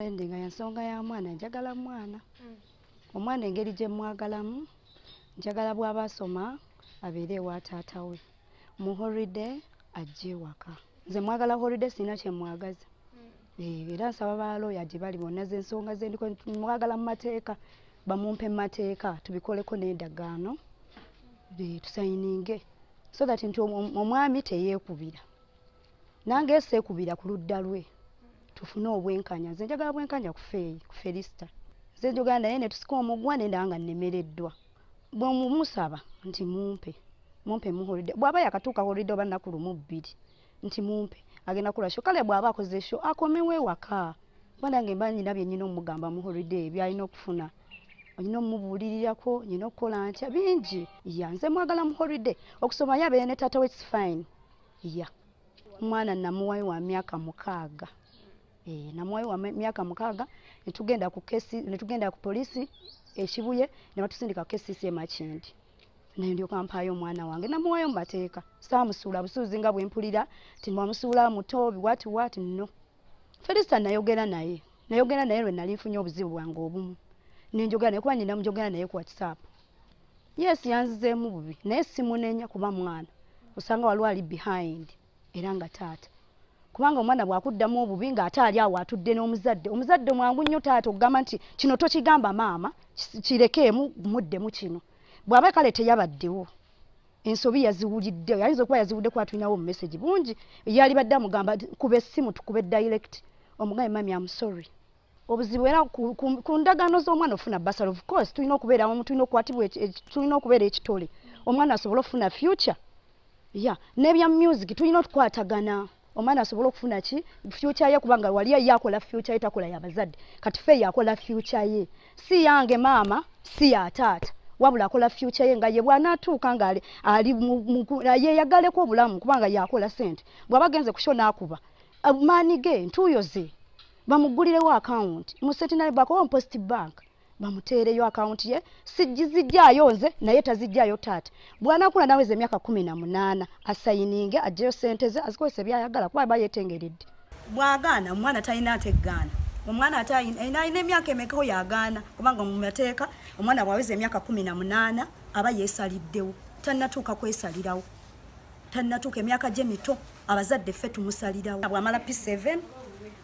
Nga yansonga ya mwana, njagala mwana. Omwana engeri gye mwagalamu, njagala bw'aba asoma abeere ewa taata we, mu holiday ajje ewaka. Nze mwagala holiday, sirina kyemwagaza. Era nsaba balooya gye bali bonna, zensonga zendiko mwagala mu mateeka, bamumpe mu mateeka, tubikoleko n'endagaano, tusayininge so that nti omwami teyeekubira, nange seekubira ku ludda lwe, tufune obwenkanya. Nze njagala bwenkanya ku Feeyi, ku Felista. Nze njogera naye ne tusika omugwa, nendaba nga nnemereddwa. Bwemusaba nti mumpe, mumpe mu holiday, bw'aba yakatuuka holiday oba nnaku lumu bbiri, nti mumpe, agenda kukola show. Kale bw'aba akoze show akomewo ewaka, kuba nange mba nyina bye nyina omugamba mu holiday byalina okufuna, olina omubuulirirako, nyina okukola ntya bingi. Ya, nze mwagala mu holiday okusoma ye abeere ne taata we, it's fine. Ya, omwana namuwayo wa myaka 6. Namuwayo wa myaka 6, netugenda ku kesi, netugenda ku polisi ekibuye, ne batusindika ku KCC e Makindye, naye ndyoka mpaayo omwana wange. Namuwayo mu mateeka, saamusuula busuuzi nga bwe mpulira ti mwamusuula muto what what. No, Felista nayogera naye, nayogera naye lwe nali nfunye obuzibu bwange obumu, nenjogera naye kuba nyina mujogera naye ku WhatsApp. Yes, yanzizeemu bubi, naye simunenya kuba mwana osanga waliwo ali behind era nga taata, kubanga omwana bw'akuddamu obubi ng'ate ali awo atudde n'omuzadde, omuzadde mwangu nnyo taata okugamba nti kino tokigamba maama, kirekeemu, muddemu kino. Bw'aba kale teyabaddewo, ensobi yaziwulidde, ayinza okuba yaziwulidde kuba tulinawo message bungi. Yali badde amugamba kuba essimu, tukube direct, omugambe, "Mummy, am sorry." Obuzibu era ku ndagaano z'omwana ofuna bursary, of course tulina okubeera wamu, tulina okukwatibwa, tulina okubeera ekitole, omwana asobole okufuna future. Ya, n'ebya music tulina okukwatagana, omwana asobole okufuna ki future ye, kubanga wali ye akola future ye, takola yabazadde. Kati fe yakola future ye, si yange maama, si ya taata, wabula akola future ye nga ye bw'anaatuuka nga ali yeeyagaleko obulamu, kubanga yakola sente. Bw'aba agenze ku show n'akuba maani ge, ntuuyo ze, bamugulirewo akawunti mu Centenary Bank oba mu Post Bank, bamuteereyo akawunti ye, sijizijjaayo nze, naye tazijjaayo taata. Bw'anaakula naweza emyaka 18, asayininge, aggyeyo sente ze, azikozesa byayagala, kuba aba yeetengeredde. Bw'agaana omwana talina ate gaana, omwana ate alina emyaka emeka oyo agaana? Kubanga mu mateeka omwana bw'aweza emyaka 18 aba yeesaliddewo. Tannatuuka kwesalirawo, tannatuuka, emyaka gye mito, abazadde ffe tumusalirawo. Bw'amala P7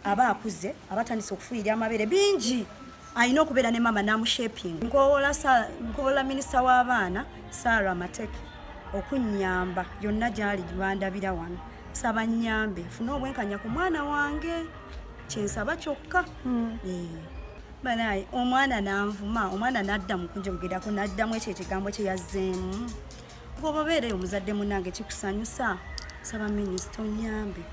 aba akuze, aba atandise okufuuyira amabeere bingi, alina okubeera ne maama namushaping. Nkowoola minisita w'abaana Sarah Mateke okunyamba yonna gyali bandabira wano, saba nyambe nfune obwenkanya ku mwana wange, kyensaba kyokka. Banaye omwana nanvuma, omwana nadda mu kunjogerako, naddamu ekyo ekigambo kye yazzeemu. Bw'oba obeereyo omuzadde munnange, kikusanyusa? Saba minisita onyambe.